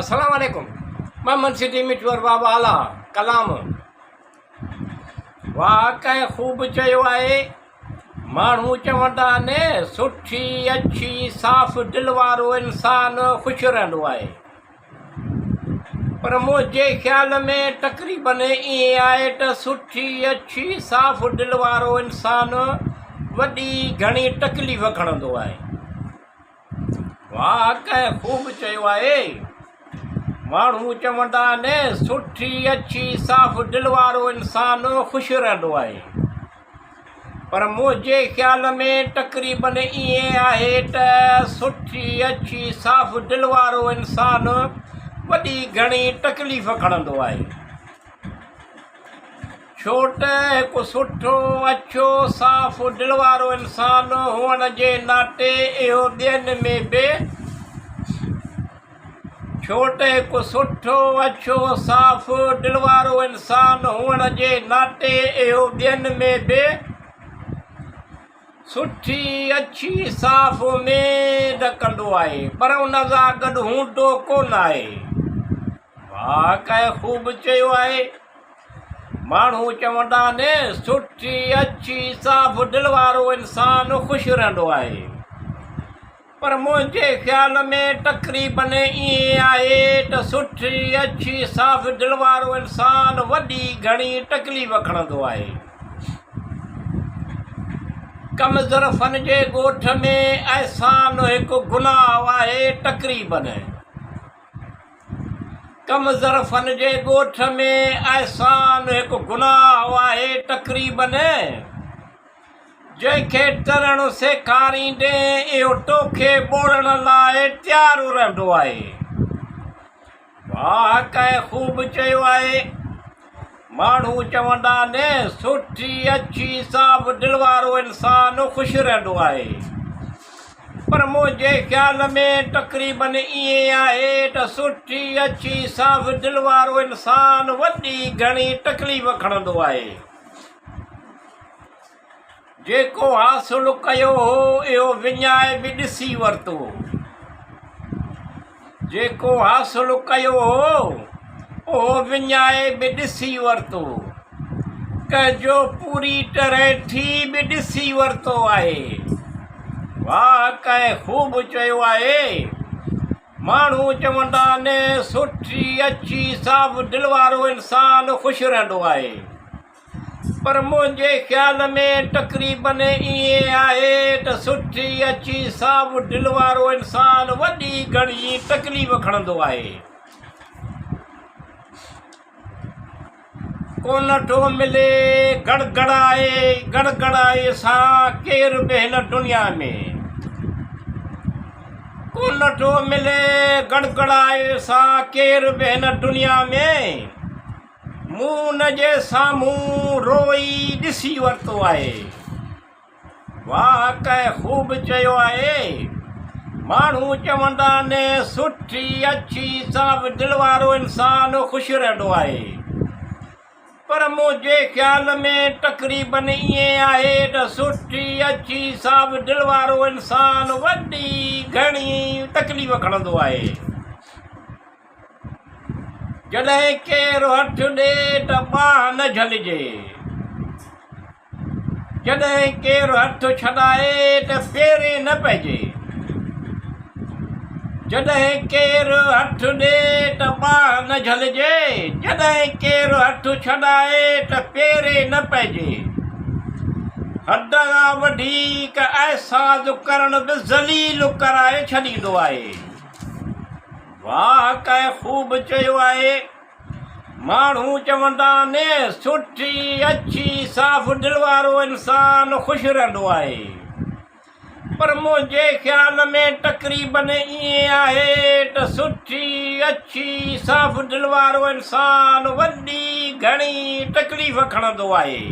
السلام عليڪم محمد سٽي مٺو ارباب اعليٰ ڪلام واھ ڪنهن خوب چيو آهي ماڻهو چوندا آهن سٺي اڇي صاف دل وارو انسان خوش رهندو آهي پر منهنجي خيال ۾ تقريبن ائين آهي ته سٺي اڇي صاف دل وارو انسان وڏي گهڻي تڪليف کڻندو آهي واهه ڪنهن خوب چيو آهي. ماڻهو چوندا آهن سٺي اڇي صاف دل وارو انسان خوش رهندو آهي. پر منهنجي خيال ۾ تقريبن ائين آهي ته سٺي اڇي صاف دل وارو انسان وڏي گهڻي تڪليف کڻندو آهي. ڇو ته هڪ سٺو، اڇو، صاف دل وارو انسان هئڻ جي ناتي اهو ٻين ۾ به ڇو ته هڪ سٺو، اڇو، صاف دل وارو انسان هئڻ جي ناتي اهو ٻين ۾ به سٺي، اڇي، صاف اميد ڪندو آهي پر ان سان گڏ هوندو ڪونه آهي. واهه ڪنهن خوب چيو آهي. ماڻهو چوندا آهن سٺي، اڇي، صاف دل وارو انسان خوش رهندو آهي. پر منهنجي خيال ۾ تقريبن ائين آهي ته سٺي، اڇي، صاف دل وارو انسان وڏي گهڻي تڪليف کڻندو آهي. ڪم ظرفن جي ڳوٺ ۾ احسان هڪ گناهه آهي تقريبن. ڪم ظرفن جي ڳوٺ ۾ احسان هڪ گناهه آهي تقريبن جنهن کي ترڻ سيکاريندين اهو توکي ٻوڙڻ لاء تيار رهندو آهي. واهه ڪنهن خوب چيو آهي. ماڻهو چوندا آهن سٺي اڇي صاف دل وارو انسان خوش رهندو آهي پر منهنجي خيال ۾ تقريبن ائين آهي ته سٺي اڇي صاف دل وارو انسان وڏي گهڻي تڪليف کڻندو آهي. جيڪو حاصل ڪيو هو اهو وڃائي به ڏسي ورتو. جيڪو حاصل ڪيو هو اهو وڃائي به ڏسي ورتو. ڪنهن جو پوري طرح ٿي به ڏسي ورتو آهي. واهه ڪنهن خوب چيو آهي. ماڻهو چوندا آهن سٺي اڇي صاف دل وارو انسان خوش رهندو آهي. پر منهنجي خيال ۾ تقريبن ائين آهي ته سٺي اڇي صاف دل وارو انسان وڏي گهڻي تڪليف کڻندو آهي. ڪونه ٿو ملي گڙگڙائي گڙگڙائي سان ڪير به هن دنيا ۾. ڪونه ٿو ملي گڙگڙائي سان ڪير به هن دنيا ۾. مون ان جي سامهون روئي ڏسي ورتو آهي. واهه ڪنهن خوب چيو آهي. ماڻهو چوندا آهن سٺي اڇي صاف دل وارو انسان خوش رهندو آهي. پر منهنجي خيال ۾ تقريبن ائين آهي ته سٺي اڇي صاف دل وارو انسان وڏي گهڻي تڪليف کڻندو آهي. جڏهن ڪير هٿ ڏي ته ٻانهن نه جهلجي. جڏهن ڪير هٿ ڇڏائي ته پيرين نه پئجي. جڏهن ڪير هٿ ڏي ته ٻانهن نه جهلجي، جڏهن ڪير هٿ ڇڏائي ته پيرين نه پئجي. حد کان وڌيڪ احساس ڪرڻ به ذليل ڪرائي ڇڏيندو آهي. واهه ڪنهن خوب چيو آهي. ماڻهو چوندا آهن سٺي، اڇي، صاف دل وارو انسان خوش رهندو آهي. پر منهنجي خيال ۾ تقريبن ائين آهي ته سٺي، اڇي، صاف دل وارو انسان وڏي گهڻي تڪليف کڻندو آهي.